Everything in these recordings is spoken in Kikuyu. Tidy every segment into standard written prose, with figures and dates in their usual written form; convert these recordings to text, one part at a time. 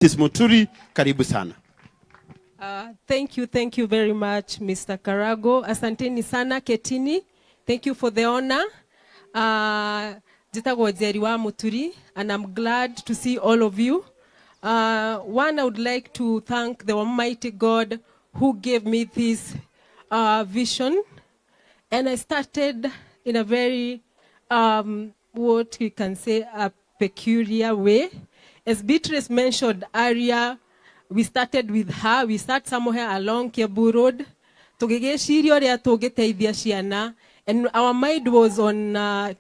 Mrs. Muturi, karibu sana. Thank you, thank you very much, Mr. Karago. Asanteni sana, ketini. Thank you for the honor. Njĩtagwo Njeri wa Muturi, and I'm glad to see all of you. One, I would like to thank the Almighty God who gave me this vision. And I started in a very, what we can say, a peculiar way. As Beatrice mentioned earlier, we started with her. We start somewhere along Kiambu Road. Tũgĩgĩciria ũrĩa tũngĩteithia ciana. And our mind was on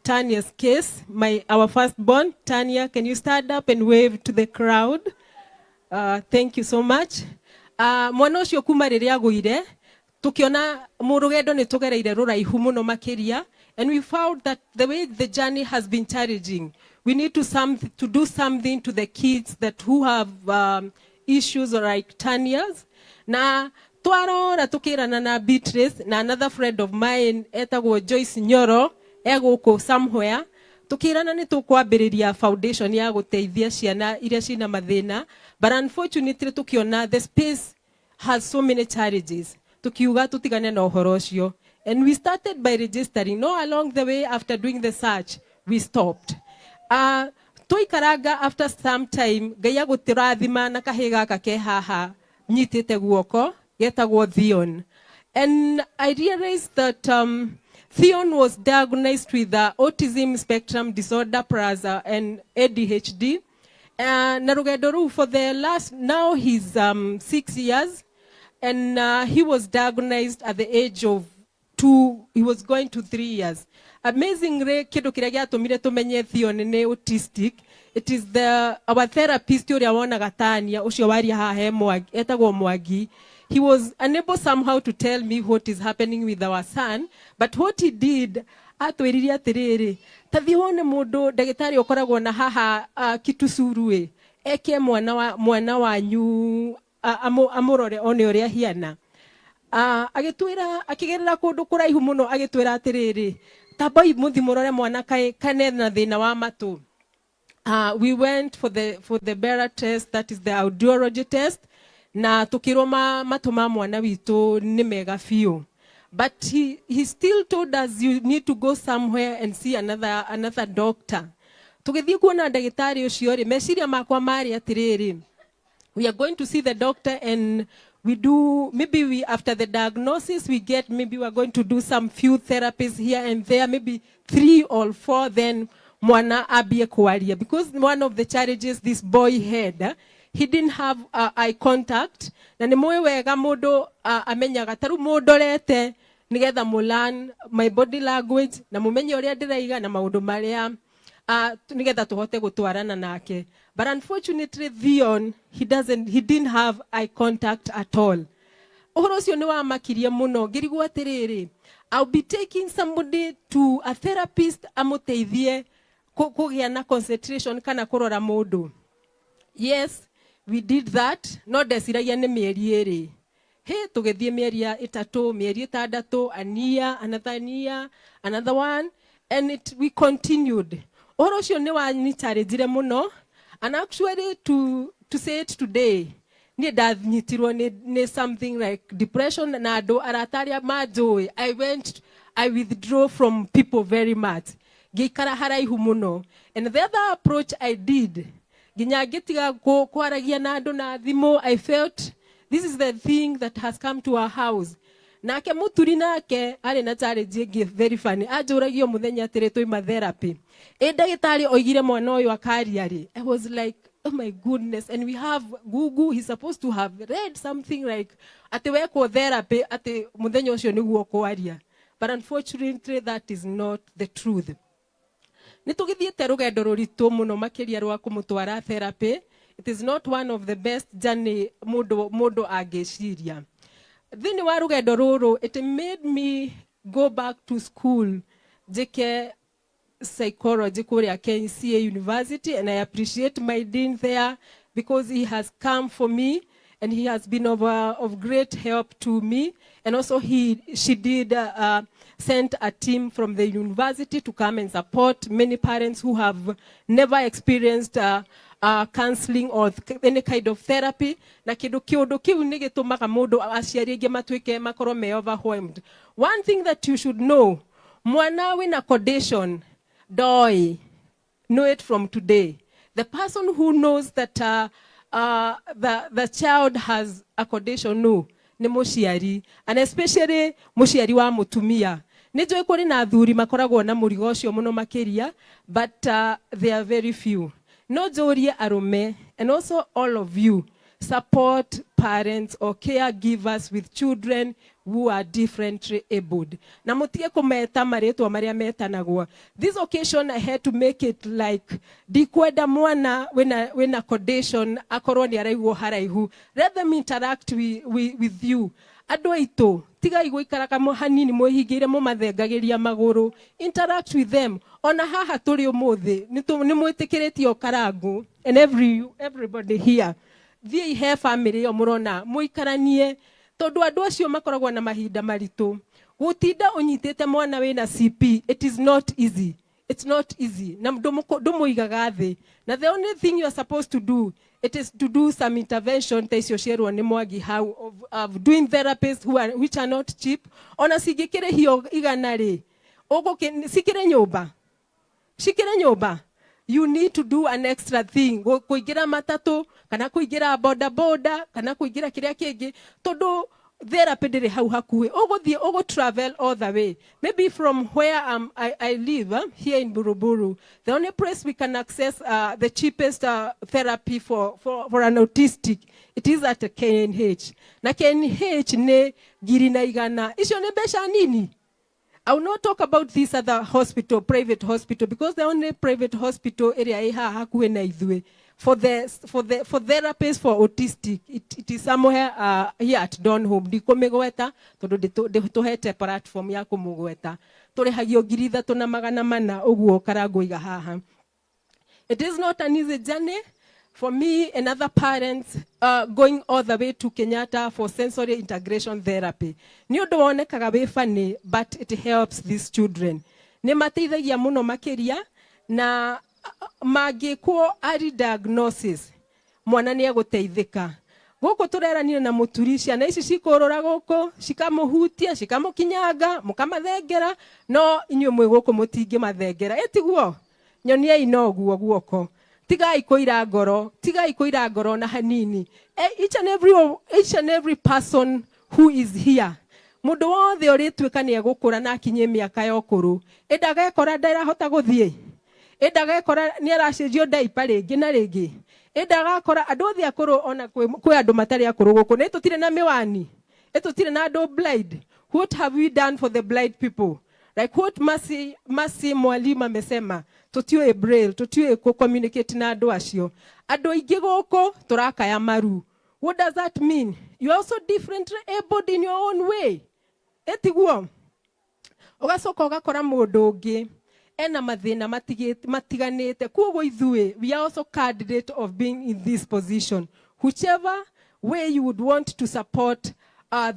Tanya's case, our firstborn. Tanya, can you stand up and wave to the crowd? Thank you so much. Mwana ũcio kuma rĩrĩa agũire, tukiona rũgendo nĩ tũgereire rũraihu mũno makĩria, and we found that the way the journey has been challenging, we need to do something to the kids that who have issues like Tanya's. Na twarora tukirana na Beatrice na another friend of mine etagwo Joyce Nyoro, egũkũ somewhere, tukirana nĩ tũkwambĩrĩria foundation ya gũteithia ciana iria cina mathĩna. But unfortunately, tukiona the space has so many challenges, tukiuga tutigane na ũhoro ũcio, and we started by registering. No, along the way, after doing the search, we stopped. Tũikaranga, after some time, Ngai agũtũrathima na kahĩ gaka ke haha nyitĩte guoko, getagwo Theon. And I realized that Theon was diagnosed with autism spectrum disorder plus and ADHD. Na rũgendo rũu for the last, now he's 6 years, and he was diagnosed at the age of 2, he was going to 3 years. Amazingly, kĩndũ kĩrĩa gĩatũmire tũmenye Theon nĩ autistic, it is the our therapist ũrĩa wonaga Tania, ũcio waria haha he Mwangi, etagwo Mwangi. He was unable somehow to tell me what is happening with our son, but what he did, atwĩrire atĩrĩrĩ, ta thiĩ wone mũndũ ndagĩtarĩ ũkoragwo na haha Kitusuru ĩ eke mwana wa mwana wanyu, amũrore one ũrĩa hiana. Agĩtwĩra, akĩgerera kũndũ kũraihu mũno, agĩtwĩra atĩrĩrĩ, tambai mũthi mũrore mwana kaĩ kane na thĩna wa matũ. We went for the BERA test, that is the audiology test, na tukirwo matũ ma mwana witũ nĩ mega biũ. But he still told us, "You need to go somewhere and see another doctor." Tũgĩthiĩ kuona ndagĩtarĩ ũcio rĩ, meciria makwa marĩ atĩrĩrĩ, we are going to see the doctor and we do maybe we after the diagnosis we get, maybe we are going to do some few therapies here and there, maybe three or four, then mwana ambie kwaria, because one of the challenges this boy had, he didn't have eye contact. Na nĩ mũĩ wega mũndũ amenyaga ta rĩu mũndorete nĩgetha mũ learn my body language na mũmenye ũrĩa ndĩraiga na maũndũ marĩa nĩgetha tũhote gũtwarana nake. But unfortunately, Theon, he didn't have eye contact at all. Ũhoro ũcio nĩ wamakirie mũno, ngĩrigwo atĩrĩrĩ, I'll be taking somebody to a therapist amũteithie kũgĩa na concentration kana kũrora mũndũ. Yes, we did that, no ndeciragia nĩ mĩeri ĩrĩ. He tũgĩthiĩ mĩeri ya ĩtatũ, mĩeri ĩtandatũ, a year, another year, another one, and we continued. Ũhoro ũcio nĩ wanicharĩnjire mũno, and actually, to say it today, niĩ ndanyitirwo nĩ something like depression, na andũ arata arĩa manjũĩ, I withdraw from people very much, ngĩikara haraihu mũno. And the other approach I did, nginya ngĩtiga kwaragia na andũ na thimũ. I felt this is the thing that has come to our house. Nake Mũturi nake arĩ na challenge ĩngĩ very funny. Anjũragio mũthenya atĩrĩ, twaima therapy ĩ, ndagĩtarĩ oigire mwana ũyũ akaria rĩ? I was like, "Oh my goodness." And we have Google. He's supposed to have read something like atĩ wekwo therapy atĩ mũthenya ũcio nĩguo kwaria, but unfortunately that is not the truth. Nĩ tũgĩthiĩte rũgendo rũritũ mũno makĩria rwa kũmũtwara therapy. It is not one of the best journey mũndũ angĩciria. Thĩinĩ wa rũgendo rũrũ, it made me go back to school njĩke psychology kũrĩa KCA University, and I appreciate my dean there because he has come for me and he has been of great help to me. And also she did send a team from the university to come and support many parents who have never experienced counseling or any kind of therapy, na kindu kiundu kiu ni gitumaga mundu aciari aingi matuike makorwo me overwhelmed. One thing that you should know, mwana wina condition ndoi. Know it from today. The person who knows that the child has a condition, no, nĩ mũciari, and especially mũciari wa mũtumia. Nĩ njũĩ kũrĩ na athuri makoragwo na mũrigo ũcio mũno makĩria, but they are very few. No njũrie arũme, and also all of you, support parents or caregivers with children who are differently abled, na mutige kumeta marĩtwa marĩa metanagwo. This occasion I had to make it like ndikwenda mwana wina condition akorwo nĩ araiguo haraihu. Let them interact with you. Andũ aitũ, tigai gũikaraga hanini mwĩhingĩire mũmathengagĩria magũrũ. Interact with them. Ona haha tũrĩ ũmũthĩ nĩ mwĩtĩkĩrĩtio karangu and everybody here, thiĩi he family ĩyo mũrona mũikaranie, tondũ andũ acio makoragwo na mahinda maritũ. Gũtinda ũnyitĩte mwana wĩna CP, it is not easy. It's not easy. Na ndũmũigaga thĩ, na the only thing you are supposed to do, it is to do some intervention ta icio cierwo nĩ Mwangi hau of doing therapists which are not cheap. Ona cingĩkĩrĩhio 100 rĩ, cikĩrĩ nyũmba, cikĩrĩ nyũmba, you need to do an extra thing, kũingĩra matatũ kana kũingĩra boda boda kana kũingĩra kĩrĩa kĩngĩ, tondũ therapy ndĩrĩ hau hakuhĩ. Ũgũthiĩ ũgũ travel all the way maybe from where I live, here in Buruburu. The only place we can access the cheapest therapy for an autistic, it is at KNH, na KNH nĩ 1,100. Icio nĩ mbeca nini. I will not talk about this other hospital, private hospital, because the only private hospital area ĩ haha hakuhĩ na ithuĩ for therapists for autistic, it is somewhere here at Donholm. Ndikũmĩgweta tondũ ndĩtũhete platform ya kũmũgweta. Tũrĩhagio 3,400 ũguo karangũiga haha. It is not an easy journey for me and other parents going all the way to Kenyatta for sensory integration therapy. Nĩ ũndũ wonekaga wĩ funny, but it helps these children. Nĩ mateithagia mũno makĩria, na mangĩkwo early diagnosis, mwana nĩ egũteithĩka. Gũkũ tũreranire na mũturi, ciana ici cikũrũra gũkũ cikamũhutia, cikamũkinyanga, mũkamathengera, no inyuĩ mwĩ gũkũ mũtingĩmathengera, ĩtiguo nyoniai no guo guoko. Tigai kũira ngoro, tigai kũira ngoro na hanini. Each and every person who is here, mũndũ wothe ũrĩtuĩka nĩ egũkũra na akinyie mĩaka ya ũkũrũ, ĩndagekora ndarahota gũthiĩ, ĩndagekora nĩ aracenjio ndaipa rĩngĩ na rĩngĩ, ĩndagakora andũ othe akũrũ, ona kwĩ andũ matarĩ akũrũ gũkũ, nĩ tũtirĩ na mĩwani, ĩ tũtirĩ na andũ blind. What have we done for the blind people? Like what Mercy mwalimu amesema, tũtiũĩ braille, tũtiũĩ kũ communicate na andũ acio. Andũ aingĩ gũkũ tũrakaya maru. What does that mean? You are also differently abled in your own way, ĩtiguo? Ũgacoka ũgakora mũndũ ũngĩ ena mathĩna matiganĩte. Koguo ithuĩ, we are also candidate of being in this position. Whichever way you would want to support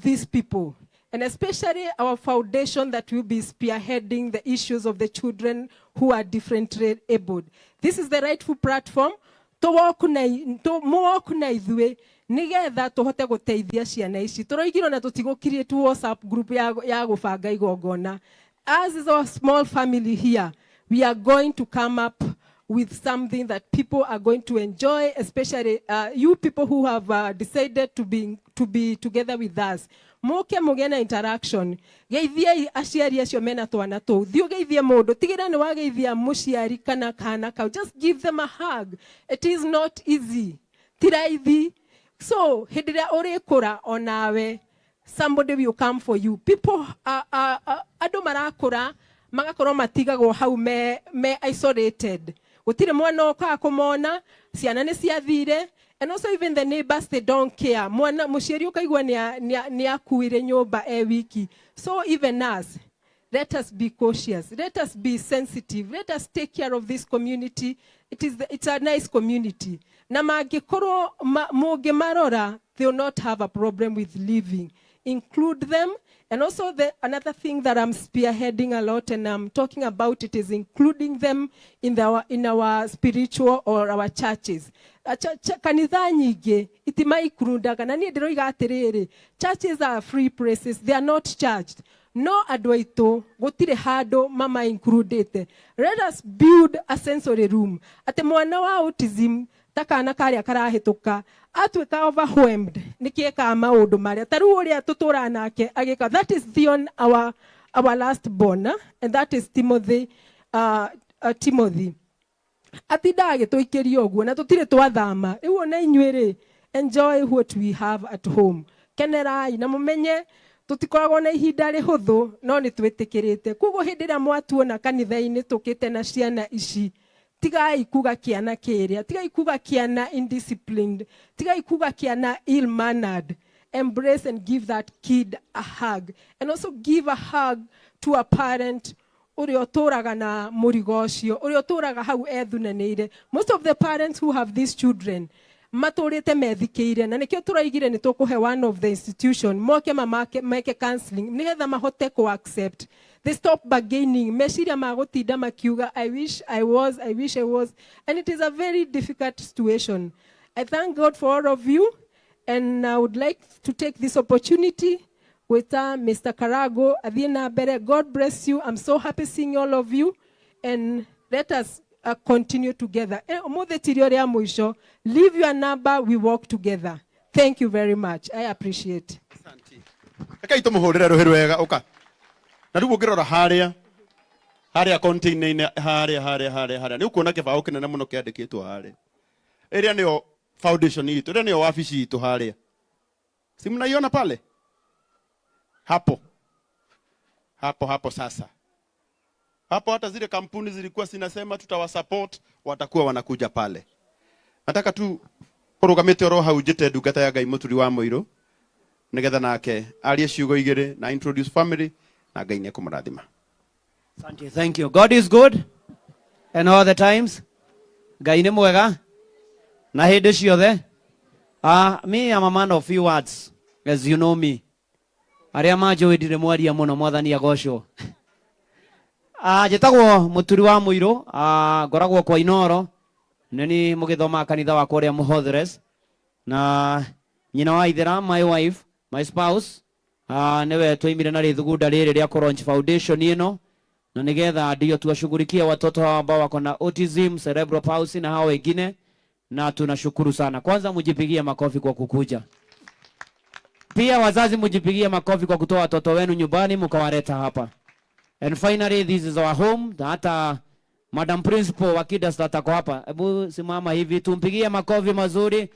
these people, and especially our foundation that will be spearheading the issues of the children who are differently abled, this is the rightful platform tũwoku na ithuĩ nigetha tũhote gũteithia ciana ici. Tũroigirwo na tũtigũkirie tu WhatsApp group ya gũbanga igongona. As is our small family here, we are going to come up with something that people are going to enjoy, especially you people who have decided to be together with us. Muke mugie na interaction. Geithiai aciari acio mena twana tũu. Thiĩ ũgeithie mũndũ, tigĩrĩra nĩ wageithia mũciari kana kana kau. Just give them a hug. It is not easy, ti raithi. So hĩndĩ ĩrĩa ũrĩkũra onawe, somebody will come for you. People andũ marakũra magakorwo matigagwo hau me isolated, gũtirĩ mwana ũkaga kũmona, ciana nĩ ciathire, and also even the neighbors, they don't care. Mwana mũciari ũkaigua nĩ akuire nyũmba e wiki. So even us, let us be cautious, let us be sensitive, let us take care of this community. It's a nice community, na mangĩkorwo mũngĩmarora, they will not have a problem with living. Include them. And also another thing that I'm spearheading a lot and I'm talking about it is including them in our spiritual or our churches. Kanitha nyingĩ itimaicludaga, na niĩ ndĩroiga atĩrĩrĩ, churches are free places, they are not charged, no andũ aitũ gũtirĩ handũ mama includĩte. Let us build a sensory room atĩ mwana wa autism ta kana karĩa karahĩtũka atuĩka overwhelmed nĩkĩekaga maũndũ marĩa ta rĩu ũrĩa tũtũraga nake agĩka. That is Theon, our last born, and that is Timothy. Timothy atindaga agĩtũikĩria ũguo na tũtirĩ twathama. Rĩu ona inyuĩ rĩ, enjoy what we have at home, kenerai na mũmenye tũtikoragwo na ihinda rĩhũthũ, no nĩ twĩtĩkĩrĩte. Koguo hĩndĩ ĩrĩa mwatuona kanitha-inĩ tũkĩte na ciana ici, tigai kuga kĩana kĩrĩa, tigai kuga kĩana indisciplined, tigai kuga kĩana ill mannered. Embrace and give that kid a hug, and also give a hug to a parent ũrĩa ũtũraga na mũrigo ũcio, ũrĩa ũtũraga hau ethunanĩire. Most of the parents who have these children matũrĩte methikĩire, na nĩkĩo tũraigire nĩ tũkũhe one of the institution moke mamake meke counseling nĩgetha mahote kũ accept, they stop bargaining, meciria ma gũtinda makiuga, "I wish I was, I wish I was." And it is a very difficult situation. I thank God for all of you, and I would like to take this opportunity with Mr. Karago athiĩ na mbere. God bless you. I'm so happy seeing all of you, and let us continue together. Ũmũthĩ tirio rĩa mũico. Leave your number, we walk together. Thank you very much, I appreciate. Rekei tũmũhũrĩre rũhĩ rwega. Ũka na rĩu ũngĩrora harĩa harĩa container-inĩ harĩa harĩa harĩa harĩa, nĩ ũkuona kĩbaũ kĩnene mũno kĩandĩkĩtwo harĩa. Ĩrĩa nĩyo foundation itũ, ĩrĩa nĩyo wabici itũ harĩa. Si mnaiona pale hapo hapo hapo? Sasa hapo hata zile kampuni zilikuwa zinasema tutawasupport, watakuwa wanakuja pale. Nataka tu ũrũgamĩte oro hau njĩte ndungata ya Ngai Mũturi wa Mũirũ nigetha nake arie ciugo igĩrĩ na introduce family, na Ngai nĩekũmũrathima. Asante, thank you. God is good and all the times. Ngai nĩ mwega na hĩndĩ ciothe. Me am a man of few words, as you know me. Arĩa manjũĩ ndirĩ mwaria mũno, Mwathani agocwo. Njĩtagwo Mũturi wa Mũirũ, ngoragwo kwa Inoro, nĩ ni mũgĩthoma kanitha wakwa ũrĩa Mũhotheres, na nyina wa Ithera, my wife, my spouse, nĩwe twaimire na rĩthugunda rĩrĩ rĩa kũ foundation ĩno na nigetha ndio tuwashughulikie watoto hawa ambao wako na autism, cerebral palsy na hao wengine, na tunashukuru sana. Kwanza mjipigie makofi kwa kukuja. Pia wazazi mjipigie makofi kwa kutoa watoto wenu nyumbani mkawaleta hapa. And finally, this is our home. Na hata Madam Principal wa Kidasta ako hapa. Hebu simama hivi tumpigie makofi mazuri.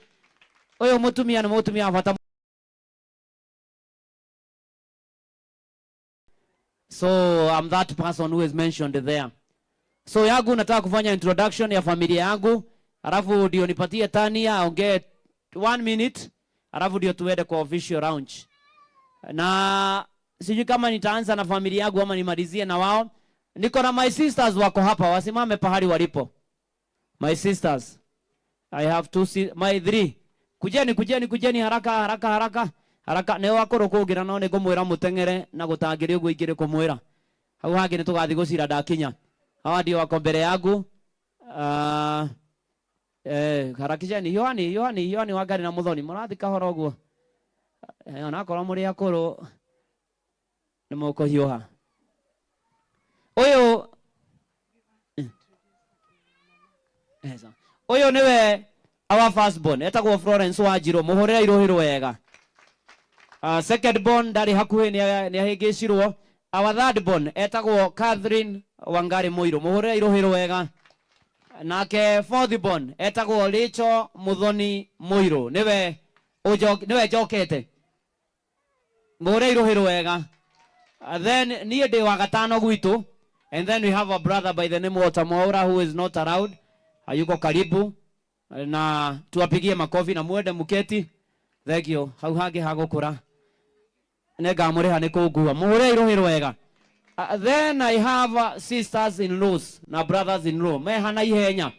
Huyo mutumia ni mutumia bata. So I'm that person who is mentioned there. So yangu nataka kufanya introduction ya familia yangu, alafu ndio nipatie Tania aongee one minute, alafu ndio tuende kwa official launch. Na sijui kama nitaanza na familia yangu ama nimalizie na wao. Niko na my sisters wako hapa, wasimame pahali walipo. My sisters. I have two my three. Kujeni, kujeni, kujeni haraka haraka haraka haraka. Nĩ wakũrũ kũngira no nĩ ngũmwĩra mũteng'ere na gũtangĩrĩ ũguo ingĩrĩ kũmwĩra hau hangĩ nĩ tũgathiĩ gũcira ndakinya. Hawa ndio wako mbere yangu. Harakisheni. Yohani, Yohani, Yohani Wangari na Muthoni, mũrathiĩ kahora ũguo. Onakorwo mũrĩ akũrũ nĩ mũkũhiũha. Ũyũ ũyũ nĩwe our first born, etagwo Florence Wanjiru, mũhũrĩre irũhĩ wega. Second born ndarĩ hakuhĩ, nĩ ahĩngĩcirwo. Our third born etagwo Catherine Wangari Mũirũ, mũhũrĩre irũhĩ wega. Nake fourth born etagwo Rachel Muthoni Mũirũ, nĩwe njokete, mũhũrĩre irũhĩ wega. Then niĩ ndĩ wa gatano gwitũ, and then we have a brother by the name of Mwaura who is not around, hayuko karibu, na tuwapigie makofi na mwende muketi. Thank you. Hau hangĩ hagũkũra nĩngamũrĩha nĩ kũngua. Mũhũre irũhĩ wega. Then I have sisters in laws na brothers in law meha na ihenya,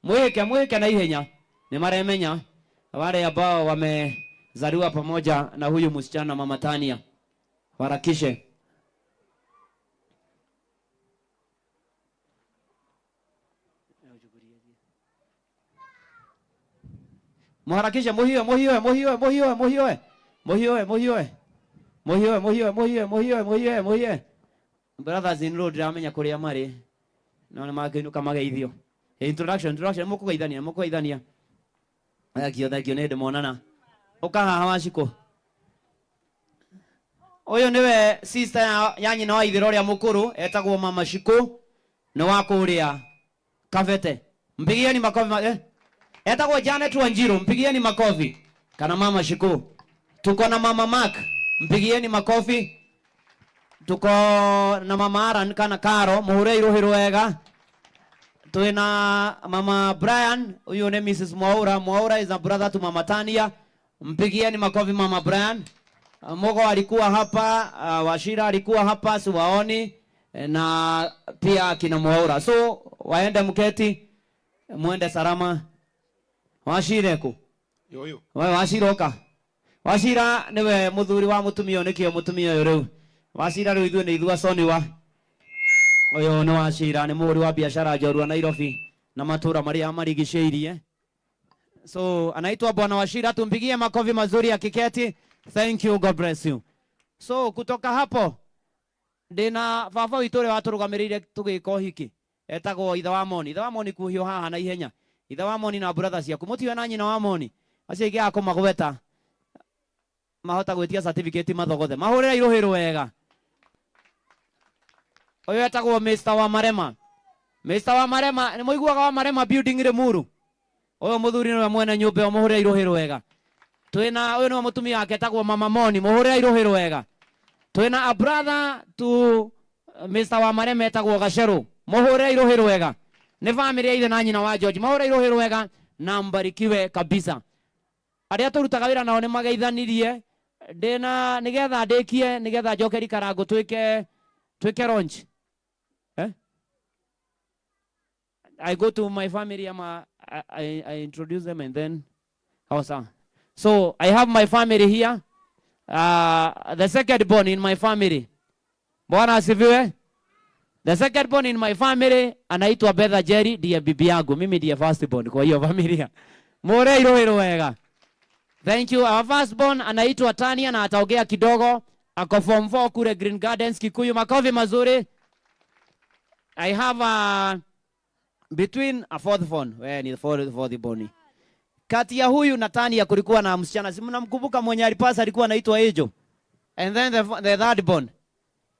mwĩke mwĩke na ihenya, nĩ maremenya wale ambao wame Wamezaliwa pamoja na huyu msichana Mama Tania. Harakishe. Muharakishe, muhiwe, muhiwe, muhiwe, muhiwe, muhiwe. Muhiwe, muhiwe. Muhiwe, muhiwe, muhiwe, muhiwe, muhiwe, muhiwe. Brothers in law ndiramenya kuria mari. No nĩ makĩinũka mageithio. Introduction, introduction, mũkũgeithania, mũkũgeithania. Thank you, thank you, nĩ hĩndĩ monana. Ũka haha Wacikũ. Ũyũ nĩwe sister ya nyina wa ithero ũrĩa mũkũrũ, etagwo Mama Shikũ, nĩ wa kũrĩa Kabete. Mpigieni makofi eh. Etagwo Janet Wanjiru, mpigieni makofi. Kana Mama Shikũ. Tuko na Mama Mark, mpigieni makofi. Tuko na Mama Aran kana Karo, muhure iruhi rwega. Twina Mama Brian, huyu ni Mrs. Mwaura. Mwaura is a brother to Mama Tania. Mpigieni makofi Mama Brian. Mogo alikuwa hapa, Washira alikuwa hapa, siwaoni, na pia kina Mwaura. So waende mketi, muende salama. Washire ku? Yoyo. Wewe Washira oka. Washira niwe muthuri wa mutumia nikio mutumia uyu riu. Washira riu ithuĩ nĩ ithuĩ aconiwa. Uyu nĩ Wachira, nĩ mũhũri wa biashara njorua Nairobi na matũra marĩa marigicĩirie. So anaitwa Bwana Wachira, tumpigie makofi mazuri ya kiketi. Thank you, God bless you. So kutoka hapo ndina baba witũ ũrĩa watũrũgamĩrĩire tũgĩka ũhiki, etagwo Ithe wa Moni. Ithe wa Moni kuhio haha na ihenya. Ithe wa Moni na brother ciaku mũtiwe na nyina wa Moni, acio ingĩ akũmagweta mahota gwĩtia certificate mathogothe. Mahũrĩre irũhĩ rwega. Ũyũ etagwo Mr. Wamarema. Mr. Wamarema, nĩ mũiguaga Wamarema building Limuru? Ũyũ mũthuri nĩwe mwene nyũmba ĩyo, mũhũrĩre irũhĩ rwega. Twĩna ũyũ nĩwe mũtumia wake etagwo Mama Moni, mũhũrĩre irũhĩ rwega. Twĩna a brother to Mr. Wamarema etagwo Gacerũ, mũhũrĩre irũhĩ rwega. Nĩ family ya ithe na nyina wa George, mũhũrĩre irũhĩ rwega na mbarikiwe kabisa. Arĩa tũrutaga wĩra nao nĩ mageithanirie. Ndĩna nĩgetha ndĩkie, nĩgetha njoke Rikarango twĩke launch. I go to my family, I introduce them and then how so? So I have my family here. The second born in my family. Bwana asifiwe. The second born in my family anaitwa Betha Jerry, ndiye bibi yangu. Mimi ndiye first born kwa hiyo familia. More iro wega. Thank you. Our first born anaitwa Tania na ataongea kidogo. Ako form 4 kule Green Gardens Kikuyu. Makofi mazuri. I have a between a fourth born. Wewe ni fourth born. Kati ya huyu na Tania kulikuwa na msichana. Si mnamkumbuka mwenye alipasa alikuwa anaitwa Ejo. And then the third born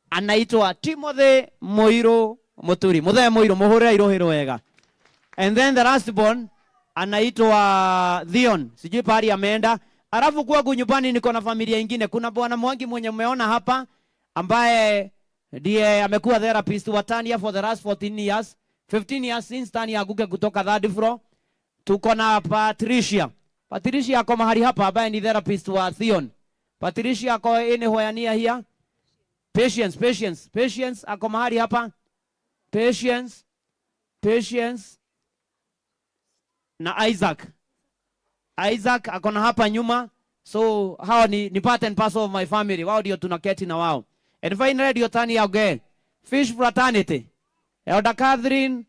anaitwa Timothy Moiro Muturi. Muthe Moiro muhure irohero wega. And then the last born anaitwa Theon. Sijui pahali ameenda. Alafu kwangu nyumbani niko na familia ingine. Kuna bwana Mwangi mwenye mmeona hapa ambaye ndiye amekuwa therapist wa Tania for the last 14 years. 15 years since Tania aguke kutoka third floor. Tuko na Patricia. Patricia ako mahali hapa ambaye ni therapist wa Theon. Patricia ako anywhere near here. Patience, patience, patience ako mahali hapa. Patience, patience na Isaac. Isaac ako na hapa nyuma. So hao ni part and parcel of my family. Wao ndio tunaketi na wao. And finally ndio Tania again. Fish fraternity. Elder Catherine,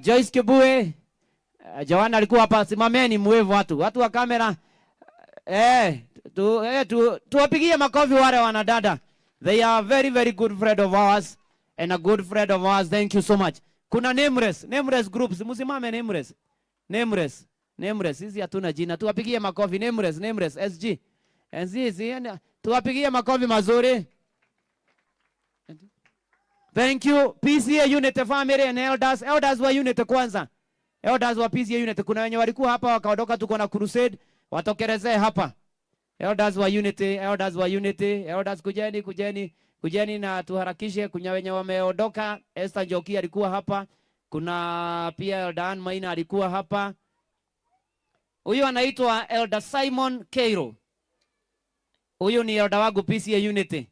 Joyce Kibue, Joanna alikuwa hapa. Simameni mwevu watu. Watu wa kamera. Tuwapigie makofi wale wanadada. They are very, very good friend of ours and a good friend of ours. Thank you so much. Kuna nameless groups. Msimame nameless. Nameless. Nameless. Sisi hatuna jina. Tuwapigie makofi nameless, nameless SG. NC, C, tuwapigie makofi mazuri. Thank you. PCEA Unity family and elders. Elders wa Unity kwanza. Elders wa PCEA Unity. Kuna wenye walikuwa hapa wakaondoka, tuko na crusade. Watokelezee hapa. Elders wa Unity, elders wa Unity, elders kujeni, kujeni, kujeni na tuharakishe. Kuna wenye wameondoka. Esther Njoki alikuwa hapa. Kuna pia Elder Ann Maina alikuwa hapa. Huyu anaitwa Elder Simon Keiro. Huyu ni elder wangu PCEA Unity.